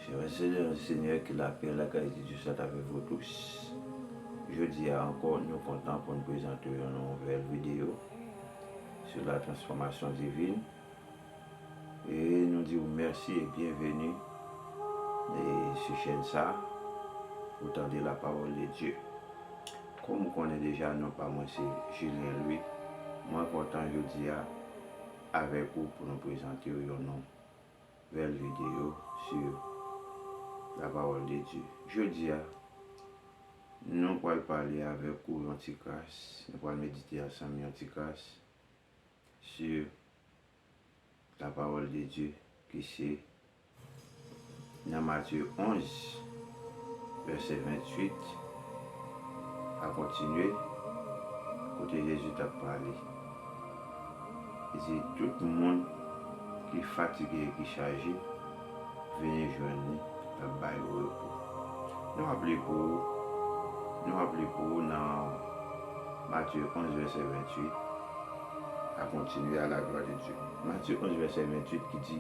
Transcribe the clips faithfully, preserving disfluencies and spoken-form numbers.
Seigneur, Seigneur, que la paix, la grâce de Dieu soit avec vous tous. Jodi a ankò, nou kontan pou n prezante yon nouvèl videyo sou la transformation divine. E nou di w mèsi e byenveni e sou chèn sa pou tande la parole de Dieu. Kòm ou konnen deja, non pa mwen se Julien Louis. Mwen kontan jodi a avèk ou pou nou prezante w yon nouvèl videyo sur la parole de Dieu. Jodi a, nou pral pale avèk ou yon ti kras, nou pral medite ansanm yon ti kras sur la parole de Dieu ki se nan Matye onz, vèsè venntuit, a kontinye, kote Jezi t ap pale. Li di, tout moun ki fatige e ki chaje, vini jwenn li, l ap ba yo repo. Nou ap li pou ou, nou ap li pou ou nan Matye onz, vèsè venntuit, a kontinye à la gloire de Dieu. Matye onz, vèsè venntuit ki di,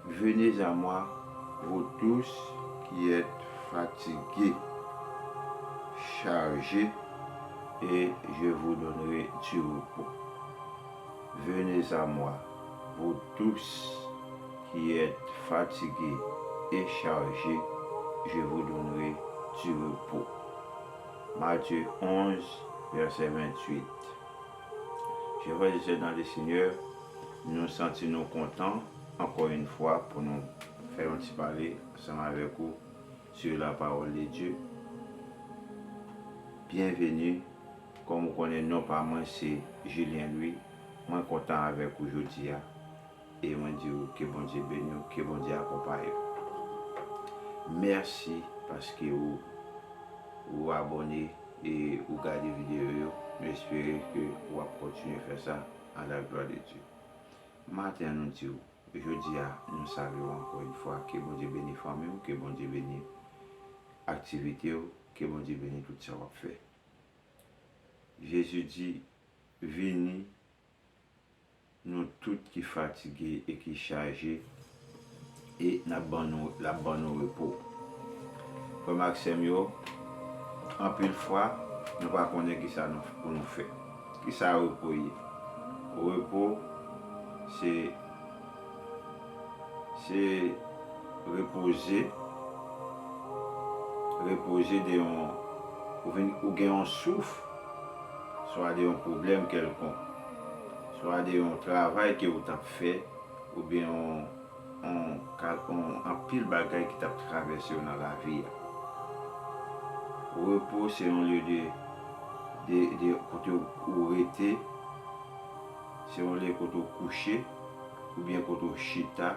Venez à moi, vous tous qui êtes fatigués, chargés, et je vous donnerai du repos. Venez à moi, vous tous qui êtes fatigués et chargés, je vous donnerai du repos. Matthieu onze, verset vingt-huit. Chè frè e sè nan le Seigneur, nou santi nou kontan ankò yon fwa pou nou fè yon ti pale ansanm avèk ou sur la parole de Dieu. Byenveni. Kòm ou konnen, non pa mwen se Julien Louis. Mwen kontan avèk ou jodi a. E mwen di w ke Bondye beni w, ke Bondye akonpaye w. Mèsi paske ou, ou abòne e ou gade videyo yo. Nou espere ke w ap kontinye fè sa à la gloire de Dieu. Maten an, nou di w, jodi a, nou salye w ankò yon fwa. Ke Bondye beni fanmi w, ke Bondye beni aktivite w, ke Bondye beni tout sa w ap fè. Jezi di, vini, nou tout ki fatige e ki chaje, e n ap ban nou, l ap ban nou repo. Frè m ak sè m yo, anpil fwa, nou pa konnen kisa nou, pou nou fè. Kisa repo ye? Repo, se, se repoze, repoze de yon, ou vin, ou gen yon souf, swa de yon pwoblèm kèlkonk, swa de yon travay ke ou t ap fè, oubyen yon, yon ka, yon anpil bagay ki t ap travèse w nan lavi a. Repo se yon lye de, de, de kote ou rete, se yon lye kote ou kouche, oubyen kote ou chita,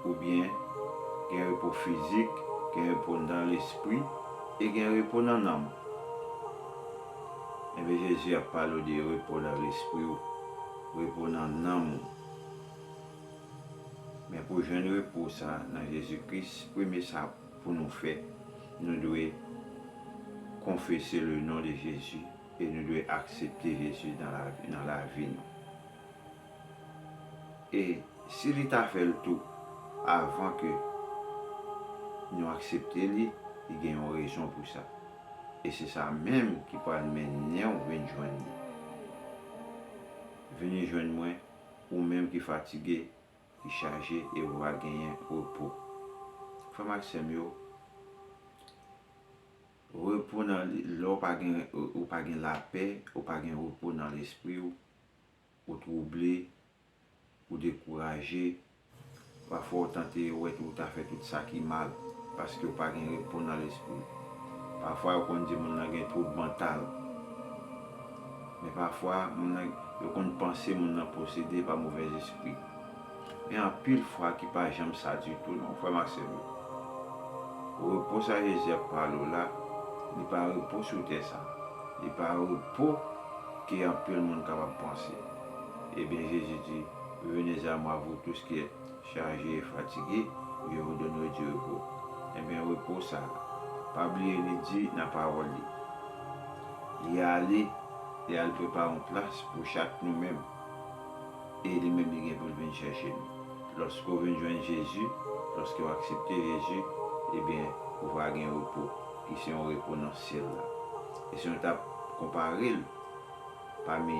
oubyen gen repo fizik, gen repo nan lespri, e gen repo nan nanm. Ebyen, Jezi ap pale w de repo nan lespri w, repo nan nanm ou. Men pou jwenn repo sa nan Jezi Kris, premye sa pou nou fè, nou dwe konfese le non de Jezi e nou dwe aksepte Jezi nan lavi, nan lavi nou. E si li ta fè l tou avan ke nou aksepte li, li gen yon rezon pou sa. E se sa menm ki pral mennen w vin jwenn li. Vini jwenn mwen, ou menm ki fatige, ki chaje e ou va genyen repo. Frè m ak sè m yo, repo nan, lè w pa gen, ou pa gen lapè, ou pa gen repo nan lespri w, ou twouble, ou dekouraje, pafwa ou tante wè tou ou ta fè tout sa ki mal, paske ou pa gen repo nan lespri w. Pafwa yo konn di moun nan gen twoub mantal. Men pafwa, moun nan, yo konn panse moun nan posede pa movèzespri. Men anpil fwa ki pa janm sa ditou non, frè m ak sè m yo. Repo sa Jezi ap pale w la, li pa repo sou tè sa. Li pa repo ke anpil moun kapab panse. Ebyen, Jezi di, venez à moi, vous tous qui êtes chargés et fatigués, je vous donnerai du repos. Ebyen, repo sa, pa bliye li di nan pawòl li. Li ale, li al prepare yon plas pou chak nou menm. E li menm li gen pou l vin chèche nou. Lòske w vin jwenn Jezi, Lòske w aksepte Jezi, ebyen, ou va gen repo, ki se yon repo nan syèl la. E si nou t ap konpare l, pami,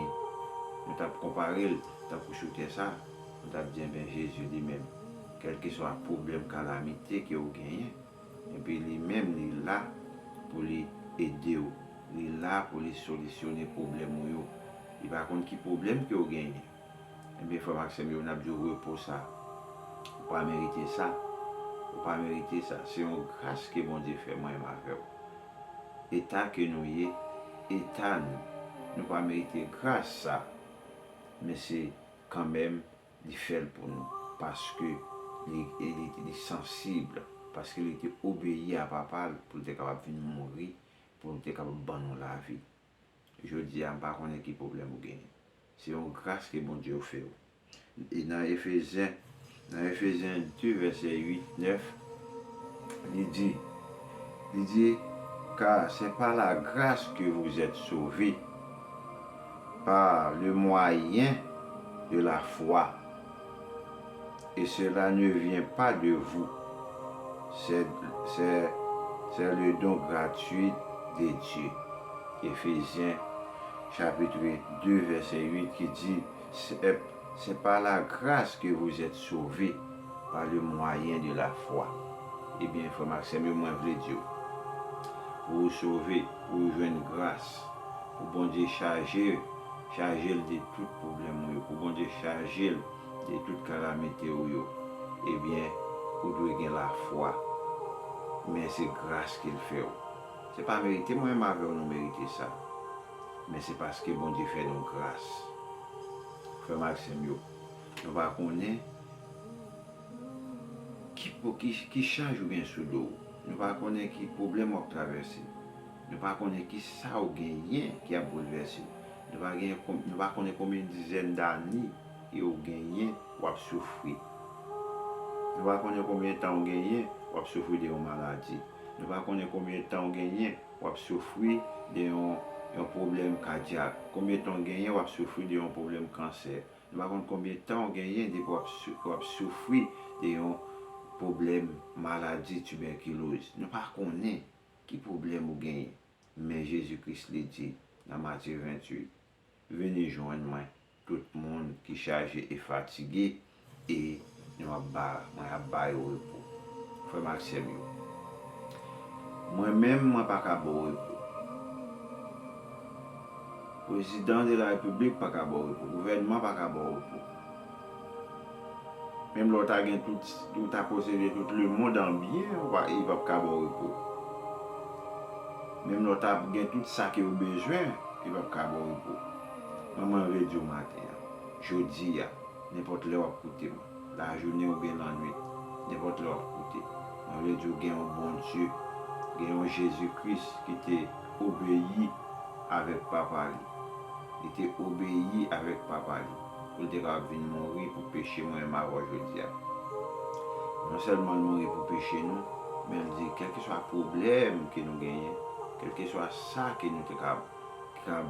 nou t ap konpare l tankou sou tè sa, nou t ap di, ebyen, Jezi li menm, kèlkeswa pwoblèm, kalamite ke w genyen, epi li menm, li la pou li ede w. Li la pou li solisyone pwoblèm ou yo. Li pa konn ki pwoblèm ke w genyen. Ebyen, frè m ak sè m yo, n ap di w repo sa. Ou pa merite sa. Ou pa merite sa. Se yon gras ke Bondye fè mwen menm avè w. Eta ke nou ye, eta nou. Nou pa merite gras sa. Men se kanmenm li fè l pou nou. Paske li, li, li sansib. Paske li te obeyi a Papa l pou l te kapab vin mouri pou l te kapab ban nou lavi. Jodi a, m pa konnen ki pwoblèm ou genyen. Se yon gras ke Bondye ofè w. E nan Efezyen, nan Efezyen de, vèsè uit, nèf, li di, li di, car c'est par la grâce que vous êtes sauvés, par le moyen de la foi. Et cela ne vient pas de vous. C'est, c'est, c'est le don gratuit de Dieu. Efezyen, chapitre de, vèsè uit, ki di, c'est, c'est par la grâce que vous êtes sauvés, par le moyen de la foi. Ebyen, frè m ak sè m yo, mwen vle di w, pou w sove, pou w jwenn gras, pou Bondye chaje, chaje l de tout pwoblèm ou yo, pou Bondye chaje l de tout kalamite ou yo, ebyen, ou dwe gen lafwa. Men se gras ke l fè w. Se pa merite, mwen menm avè w nou merite sa. Men se paske Bondye fè nou gras. Frè m ak sè m yo, nou pa konnen ki, ki, ki chaj ou gen sou do w. Nou pa konnen ki pwoblèm w ap travèse. Nou pa konnen ki sa w genyen ki ap boulvèse w. Nou pa gen, nou pa konnen konbyen dizèn dane ke w genyen w ap soufri. Nou pa konnen konbyen tan w genyen w ap soufri de yon maladi. Nou pa konnen konbyen tan w genyen w ap soufri de yon, yon pwoblèm kadyak. Konbyen tan w genyen w ap soufri de yon pwoblèm kansè. Nou pa konn konbyen tan w genyen depi w ap sou-, w ap soufri de yon pwoblèm maladi tibèkiloz. Nou pa konnen ki pwoblèm ou genyen. Men Jezi Kris li di nan Matye venntuit, vini jwenn mwen, tout moun ki chaje e fatige, e nou ap ba, mwen ap ba yo repo. Frè m ak sè m yo, mwen menm, mwen pa ka ba w repo. Prezidan de la repiblik pa ka ba w repo. Gouvènman pa ka ba w repo. Menm lè w ta gen tout, ou ta posede tout lemonn an byen, ou pa, li p ap ka ba w repo. Menm lè w ta gen tout sa ke w bezwen, li p ap ka ba w repo. Men mwen vle di w maten an, jodi a, nenpòt lè w ap koute mwen, lajounen oubyen lannwit, nenpòt lè w ap koute, mwen vle di w gen yon Bondye, gen yon Jezi Kris ki te obeyi avèk Papa li. Li te obeyi avèk Papa li pou l te kapab vin mouri pou peche mwen menm avè w jodi a. Non sèlman l mouri pou peche nou, men l di, kèlkeswa pwoblèm ke nou genyen, kèlkeswa sa ke nou te ka, ki ka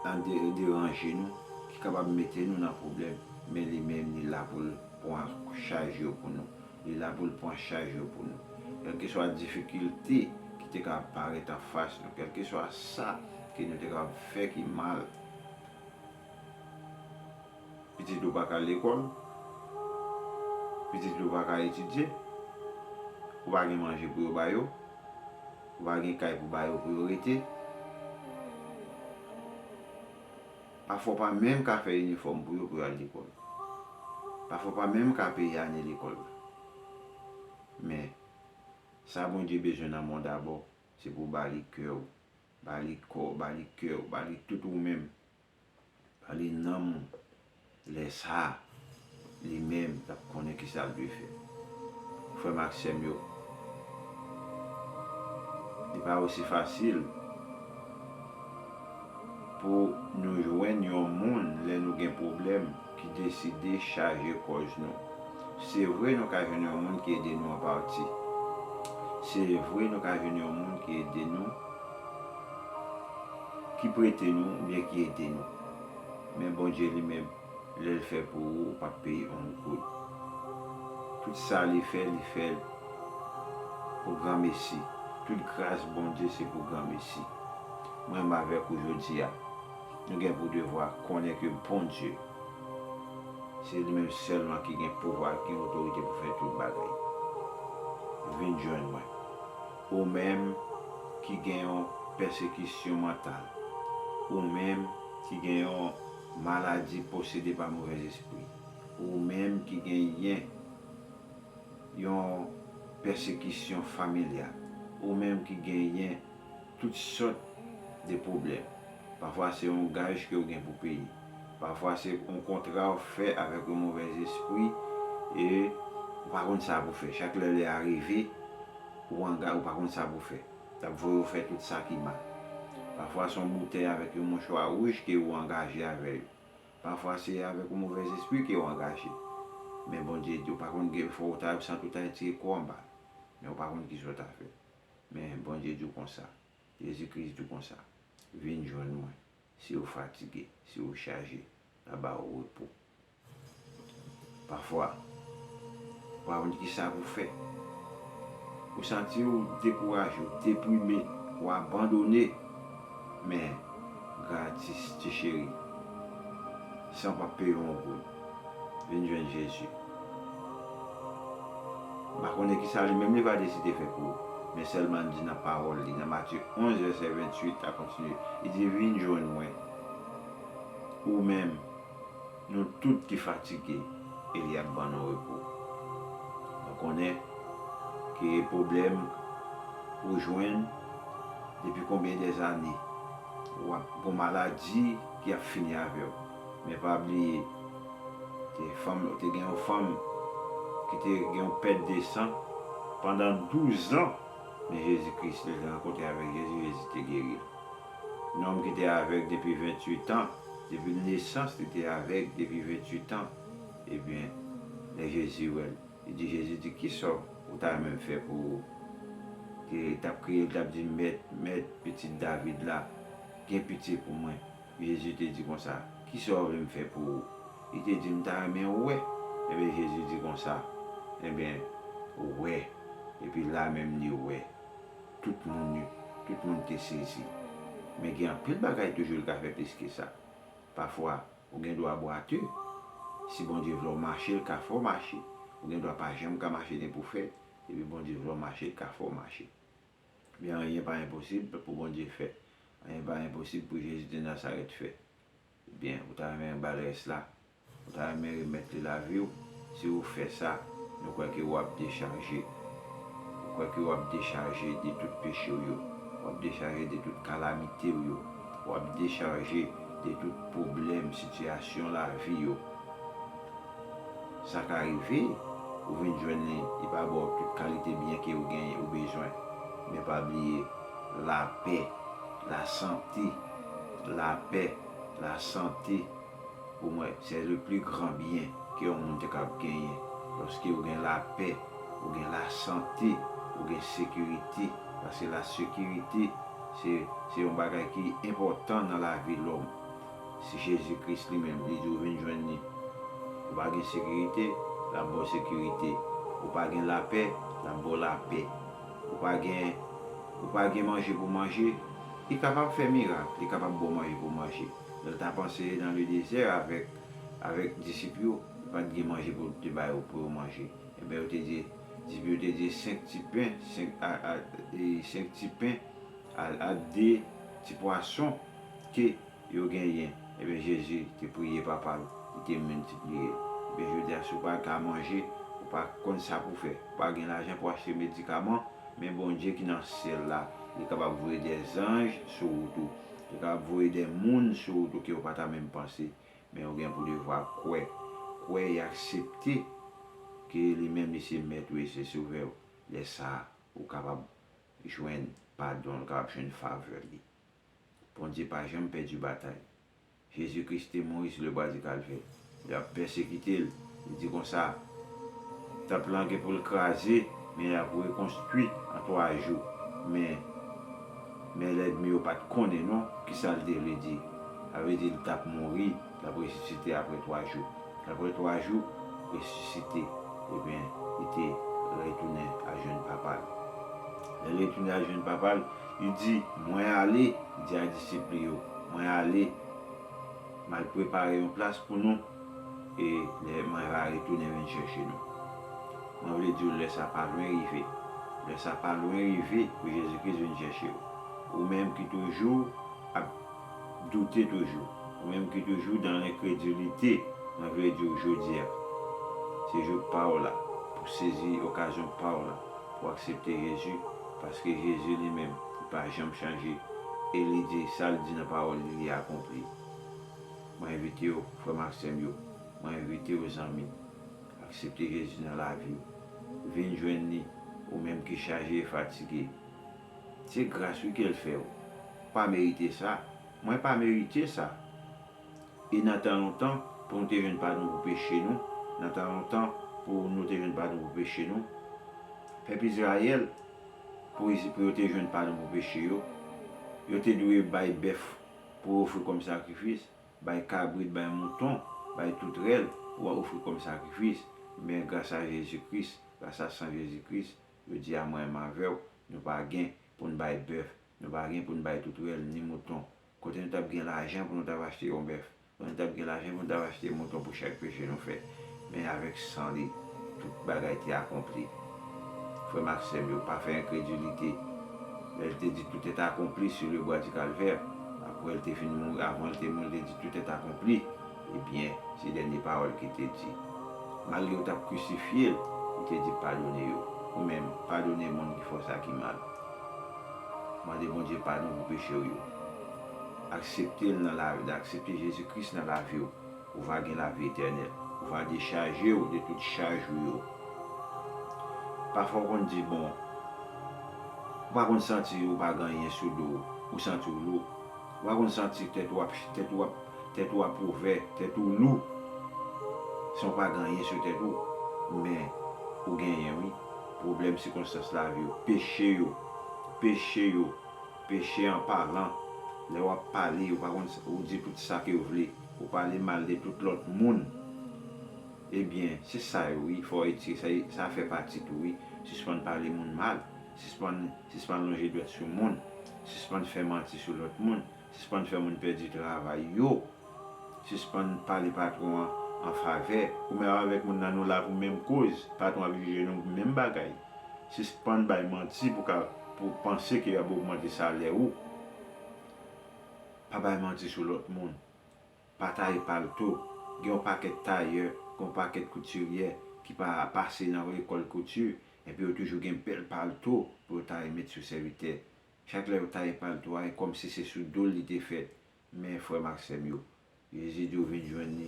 an de-, deranje nou, ki kapab mete nou nan pwoblèm, men li menm, li la pou l pran chaj yo pou nou. Li la pou l pran chaj yo pou nou. Kèlkeswa difikilte ki te ka parèt anfas nou, kèlkeswa sa ke nou te ka fè ki mal, pitit ou pa ka al lekòl, pitit ou pa ka etidye, ou pa gen manje pou yo ba yo, ou pa gen kay pou ba yo pou yo rete. Pafwa w pa menm ka fè inifòm pou yo pou yo al lekòl. Pafwa w pa menm ka peye ane lekòl la. Men, sa Bondye bezwen nan men w dabò, se pou w ba li kè w, ba li kò w, ba li kè w, ba li tout ou menm, ba li nanm ou. Lè sa a, li menm l ap konnen kisa l dwe fè. Frè m ak sè m yo, li pa osi fasil pou nou jwenn yon moun lè nou gen pwoblèm ki deside chaje kòz nou. Se vre, nou ka jwenn yon moun ki ede nou an pati. Se vre, nou ka jwenn yon moun ki ede nou, ki prete nou oubyen ki ede nou. Men Bondye li menm, lè l fè pou ou, ou p ap peye yon goud. Tout sa li fè, li fè l pou granmesi. Tout gras Bondye se pou granmesi. Mwen menm avèk ou jodi a, nou gen pou devwa konnen ke Bondye, se li menm sèlman ki gen pouvwa, ki gen otorite pou fè tout bagay. Vin jwenn mwen. Ou menm ki gen yon pèsekisyon mantal. Ou menm ki gen yon maladi posede pa movèzespri. Ou menm ki genyen yon pèsekisyon familyal. Ou menm ki genyen tout sòt de pwoblèm. Pafwa se yon gaj ke w gen pou peye. Pafwa se yon kontra w fè avèk yon movèzespri e ou pa konn sa pou fè. Chak lè lè a rive, ou anga-, ou pa konn sa pou fè. L ap voye w fè tout sa ki mal. Pafwa se yon boutèy avèk yon mouchwa wouj ke ou angaje avè yo. Pafwa se avèk yon movèzespri ke ou angaje. Men Bondye di w pa konn gen fò ou ta santi w ta retire kò w anba l. Men ou pa konn kisa w ta fè. Men Bondye di w konsa, Jezi Kris di w konsa, vin jwenn mwen si w fatige, si w chaje, m a ba w repo. Pafwa, ou pa konn kisa pou fè. Ou santi w dekouraje, w deprime, w abandone. Men, gratis, ti cheri, san w p ap peye yon goud. Vin jwenn Jezi. M pa konnen kisa li menm li va deside fè pou ou, men sèlman di nan pawòl li, nan Matye onz, vèsè venntuit, a kontinye. Li di, vin jwenn mwen, ou menm, nou tout ki fatige, e li ap ban nou repo. Nou konnen ke pwoblèm ou jwenn depi konbyen dèzane, w ap gon maladi ki ap fini avè w. Men pa bliye, te fanm, te gen yon fanm ki te gen yon pèt de san pandan douz an, men Jezi Kris, lè l te rankontre avèk Jezi, Jezi te geri l. Nonm ki te avèg depi venntuit an, depi nesans, li te avèg depi venntuit an. Ebyen, lè Jezi wè l, li di, Jezi di, kisa w ta renmen m fè pou ou? Li t ap kriye, li t ap di, Mèt, Mèt, pitit David la, gen pitye pou mwen. Jezi te di konsa, kisa w vle m fè pou ou? Li te di, m ta renmen wè. Ebyen, Jezi di konsa, ebyen, wè. Epi la menm li wè. Tout moun, tout moun te sezi. Men gen anpil bagay toujou li ka fè plis ke sa. Pafwa, ou gen dwa bwate. Si Bondye vle w mache, l ka fè w mache. Ou gen dwa pa janm ka mache ni pou fèt. Epi Bondye vle w mache, l ka fè w mache. Men anyen pa enposib pou Bondye fè. Anyen pa enposib pou Jezi de Nazarèt fè. Ebyen, ou ta renmen ba l rès la? Ou ta renmen remèt li lavi w? Si ou fè sa, nou kwè ke w ap dechaje. Nou kwè ke w ap dechaje de tout peche w yo. W ap dechaje de tout kalamite w yo. W ap dechaje de tout pwoblèm, sitiyasyon lavi yo. Sa ka rive, ou vin jwenn li, li pa ba w tout kalite byen ke ou genyen, ou bezwen. Men pa bliye, lapè, lasante, lapè, lasante, pou mwen, c'est le plus grand bien ke yon moun te kab genyen. Lòske ou gen lapè, ou gen lasante, ou gen sekirite, paske lasekirite, se, se yon bagay ki enpòtan nan lavi lòm. Si Jezi Kris li menm, li di w vin jwenn li, ou pa gen sekirite, l ap ba w sekirite. Ou pa gen lapè, l ap ba w lapè. Ou pa gen, ou pa gen manje pou manje, li kapab fè mirak, li kapab ba w manje pou manje. Lè l t ap anseye nan ledezè avèk, avèk disip yo, li pa t gen manje pou l te ba yo, pou yo manje. Ebyen, yo te di, disip yo te di, senk ti pen, senk, a, a, e, senk ti pen, a, a de ti pwason ke yo genyen. Ebyen, Jezi te priye Papa l, li te miltipliye. Ebyen, jodi a, si w pa ka manje, ou pa konn sa pou fè, ou pa gen lajan pou achte medikaman, men Bondye ki nan syèl la, li kapab voye dè zanj sou wout ou. Li kapab voye dè moun sou wout ou ke w pa ta menm panse. Men ou gen pou devwa kwè. Kwè e aksepte ke li menm, li se Mèt ou e se Sovè w. Lè sa a, ou kapab jwenn padon l, kapab jwenn favè li. Bondye pa janm pèdi batay. Jezi Kris te mouri sou le bwa di Kalvè. Y ap pèsekite l. Li di konsa, tanp lan gen pou l kraze, men y ap rekonstwi an twa jou. Men, men lènmi yo pa t konnen non, kisa l te vle di. Sa vle di l t ap mouri, l ap resisite apre twa jou. Apre twa jou, resisite. Ebyen, Li te retounen al jwenn papa l. Lè l retounen al jwenn papa l, li di, "Mwen ale," li di a disip li yo, "Mwen ale, m al prepare yon plas pou nou, e lè mwen va retounen vin chèche nou." Mwen vle di w, lè sa pa lwen rive. Lè sa pa lwen rive pou Jezi Kris vin chèche w. Ou menm ki toujou ap doute toujou, ou menm ki toujou dan lenkredilite, mwen vle di w jodi a, se jou pa w la pou sezi okazyon pa w la pou aksepte Jezi, paske Jezi li menm, li pa janm chanje, e li di sa l di nan pawòl li, li akonpli. Mwen envite w, frè m ak sè m yo, mwen envite w, zanmi m, aksepte Jezi nan lavi w. Vin jwenn li, ou menm ki chaje e fatige. Se gras wi ke l fè w. Ou pa merite sa. Mwen pa merite sa. E nan tan lontan, pou nou te jwenn padon pou peche nou, nan tan lontan, pou nou te jwenn padon pou peche nou, pèp Izrayèl, pou, pou yo te jwenn padon pou peche yo, yo te dwe bay bèf pou ofri kòm sakrifis, bay kabrit, bay mouton, bay toutrèl pou ofri kòm sakrifis. Men gras a Jezi Kris, gras a san Jezi Kris, yo di a mwen menm avè w, nou pa gen pou n bay bèf, nou pa gen pou n bay toutrèl ni mouton. Kote nou t ap gen lajan pou nou t ap achte yon bèf? Kote nou t ap gen lajan pou nou t ap achte mouton pou chak peche nou fè? Men avèk san li, tout bagay te akonpli. Frè m ak sè m yo, pa fè enkredilite. Lè l te di tout est accompli sur le bois du calvaire, apre l te fin mouri, avan l te mouri, l te di tout est accompli. Ebyen, se dènye pawòl ki te di. Malgre yo t ap krisifye l, li te di padone yo. Ou menm, padone moun ki fè w sa ki mal. Mande Bondye padon pou peche w yo. Aksepte l nan lavi, aksepte Jezi Kris nan lavi w. Ou va gen lavi etènèl. Ou va dechaje w de tout chaj ou yo. Pafwa w konn di, bon, ou pa konn santi ou pa gen anyen sou do w, ou santi w lou. Ou pa konn santi tèt ou ap, tèt ou ap, tèt ou ap ouvè, tèt ou lou. San w pa gen anyen sou tèt ou, men ou genyen wi. Pwoblèm sikonstans lavi w, peche yo, peche yo, peche an palan. Lè w ap pale, ou pa konn, ou di tout sa ke w vle, ou pale mal de tout lòt moun. Ebyen, se sa yo wi, fò w retire sa, sa fè pati tou wi. Sispann pale moun mal, sispann, sispann lonje dwèt sou moun, sispann fè manti sou lòt moun, sispann fè moun pèdi travay yo, sispann pale patwon an an favè. Ou menm avèk moun nan nou la pou menm koz, patwon ap jije nou pou menm bagay. Sispann bay manti pou ka, pou panse ke y ap ogmante salè ou. Pa bay manti sou lòt moun. Pa taye palto. Gen yon pakèt tayè, gen yon pakèt koutiryè ki pa pase nan lekòl kouti, epi yo toujou gen bèl palto pou yo taye met sou sèvitè. Chak lè yo taye palto a, e kòmsi se sou do l li te fèt. Men, frè m ak sè m yo, Jezi di w vin jwenn li,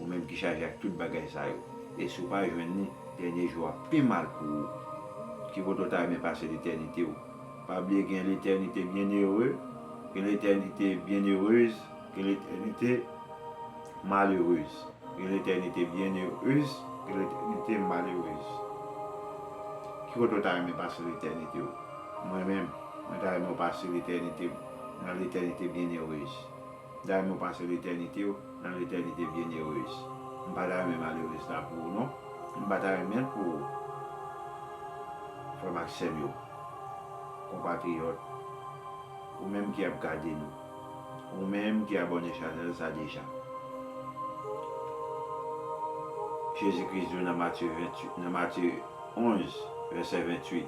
ou menm ki chaje ak tout bagay sa yo. E si w pa jwenn li, dènye jou a pi mal pou ou. Ki kote w ta renmen pase letènite w? Pa bliye gen letènite byennere, gen letènite byennerez, gen letènite malerez. Gen letènite byennere, gen letènite malerez. Ki kote w ta renmen pase letènite w? Mwen menm, mwen ta renmen w pase letènite w nan letènite byennere. M ta renmen w pase letènite w nan letènite byennere. M pa ta renmen malerez la pou ou non. M pa ta renmen l pou ou. Frè m ak sè m yo, konpatriyòt, ou menm ki ap gade nou, ou menm ki abòne chanèl sa deja. Jezi Kris di w nan Matye venntuit, nan Matye onz, vèsè venntuit,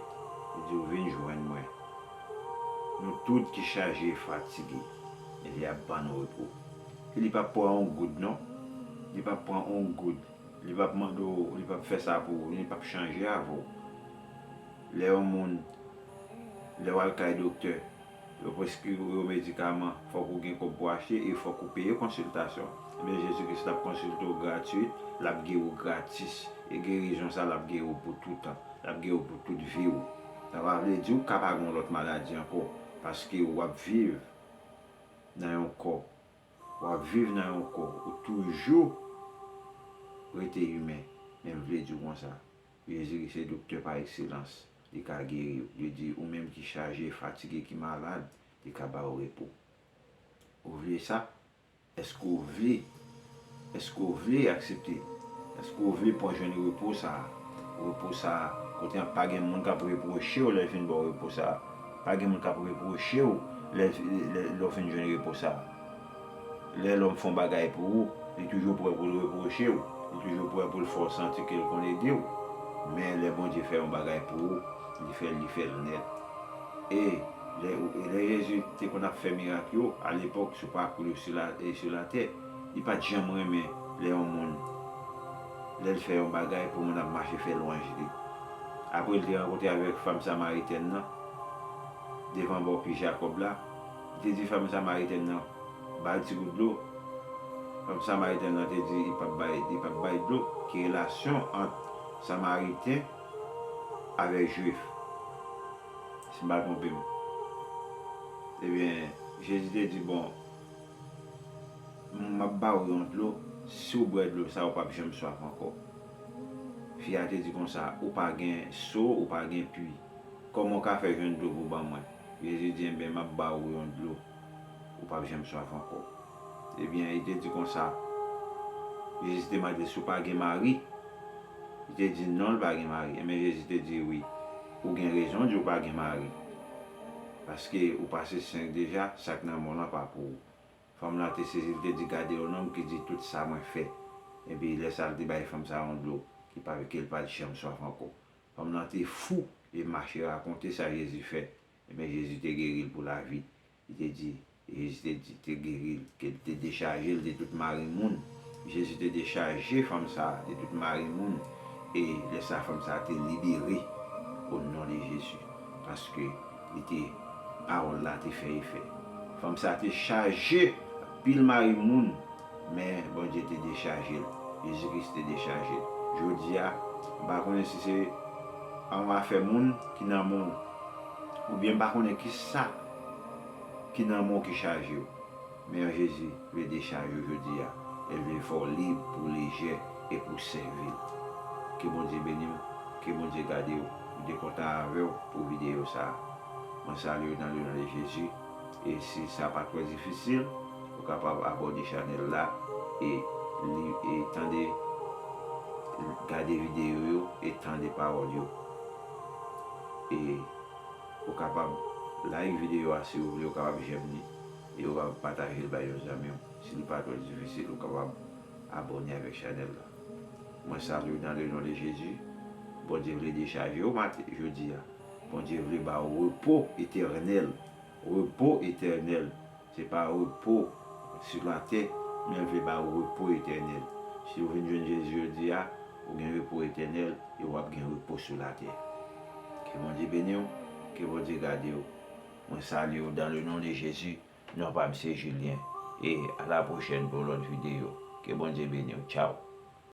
li di w vin jwenn mwen. Nou tout ki chaje e fatige, e li ap ban nou repo. E li p ap pran yon goud non. Li p ap pran yon goud. Li p ap mande w, li p ap fè sa pou ou, li p ap chanje avè w. Lè yon moun, lè w al kay doktè, yo preskri w yon medikaman, fòk ou gen kòb pou achte e fòk ou peye konsiltasyon. Ebyen, Jezi Kris l ap konsilte w gratuit, l ap geri w gratis. E gerizon sa, l ap geri w pou toutan. L ap geri w pou tout vi w. Sa pa vle di w ka pa gen yon lòt maladi ankò, paske w ap viv nan yon kò. W ap viv nan yon kò, ou toujou rete imen. Men m vle di w konsa, Jezi se doktè pa ekselans. Li ka geri w. Li di, ou menm ki chaje, fatige, ki malad, li ka ba w repo. Ou vle sa? Èske w vle? Èske w vle aksepte? Èske w vle pran jwenn repo sa a? Repo sa a, kote an pa gen moun k ap repwoche w lè l fin ba w repo sa a. Pa gen moun k ap repwoche w lè, lè, lè w fin jwenn repo sa a. Lè lòm fè yon bagay pou ou, li toujou prè pou l repwoche w, li toujou prè pou l fè w santi ke l konn ede w. Men lè Bondye fè yon bagay pou ou, li fè l, li fè l nèt. E lè, e lè Jezi te konn ap fè mirak yo, alepòk, sou pakou l sou la, e sou latè, li pa t janm renmen lè yon moun, lè l fè yon bagay pou moun ap mache fè lwanj li. Apre l te rankontre avèk fanm samaritèn nan, devan bò pi Jakòb la, li te di fanm samaritèn nan, ba l ti gout dlo. Fanm samaritèn nan te di li p ap bay, li p ap bay dlo. Ki relasyon ant Samariten avèk Jwif, si m pa twonpe m? Ebyen, Jezi te di, bon, m ap ba w yon dlo, si w bwè dlo sa, ou p ap janm swaf ankò. Fi a te di konsa, ou pa gen so, ou pa gen pui. Kòman w ka fè jwenn dlo pou ban mwen? Jezi di, enben, m ap ba w yon dlo, ou p ap janm swaf ankò. Ebyen, li te di konsa, Jezi te mande si w pa gen mari. Li te di non, l pa gen mari. Enben, Jezi te di, wi, ou gen rezon di w pa gen mari. Paske ou pase senk deja, sa k nan men w lan pa pou ou. Fanm lan te sezi, li te di, gade yon nonm ki di tout sa mwen fè. Epi lè sa a, l te bay fanm sa a yon dlo ki pa, ke l pa t janm swaf ankò. Fanm lan te fou e mache rakonte sa Jezi fè. Ebyen, Jezi te geri l pou lavi. Li te di, Jezi te di, te geri l, ke l te dechaje l de tout mari moun. Jezi te dechaje fanm sa a de tout mari moun. E lè sa a, fanm sa a te libere, o non de Jezi. Paske li te, pawòl la te fè efè. Fanm sa a te chaje anpil mari moun, men Bondye te dechaje l. Jezi Kris te dechaje l. Jodi a, m pa konnen si se yon afè moun ki nan men w, oubyen m pa konnen ki sa ki nan men w ki chaje w. Men Jezi vle dechaje w jodi a. E l vle fè w lib pou w lejè e pou w sèvi l. Ke Bondye beni w, ke Bondye gade w. M te kontan avè w pou videyo sa a. Mwen salye w nan le non de Jezi. E si sa pa twò difisil, ou kapab abòne chanèl la e li, e tande, gade videyo yo e tande pawòl yo. E ou kapab like videyo a si ou vle, ou kapab j'aime li e ou kapab pataje l bay yon zanmi w. Si li pa twò difisil, ou kapab abòne avèk chanèl la. Mwen salye w nan le non de Jezi. Bondye vle dechaje w maten, jodi a. Bondye vle ba w repo etènèl. Repo etènèl. Se pa repo sou latè, men l vle ba w repo etènèl. Si w vin jwenn Jezi jodi a, ou gen repo etènèl e w ap gen repo sou latè. Ke Bondye beni w, ke Bondye gade w. Mwen salye w dans le nom de Jésus. Non pa m se Julien. E a la pwochèn pou yon lòt videyo. Ke Bondye beni w. Tchaw.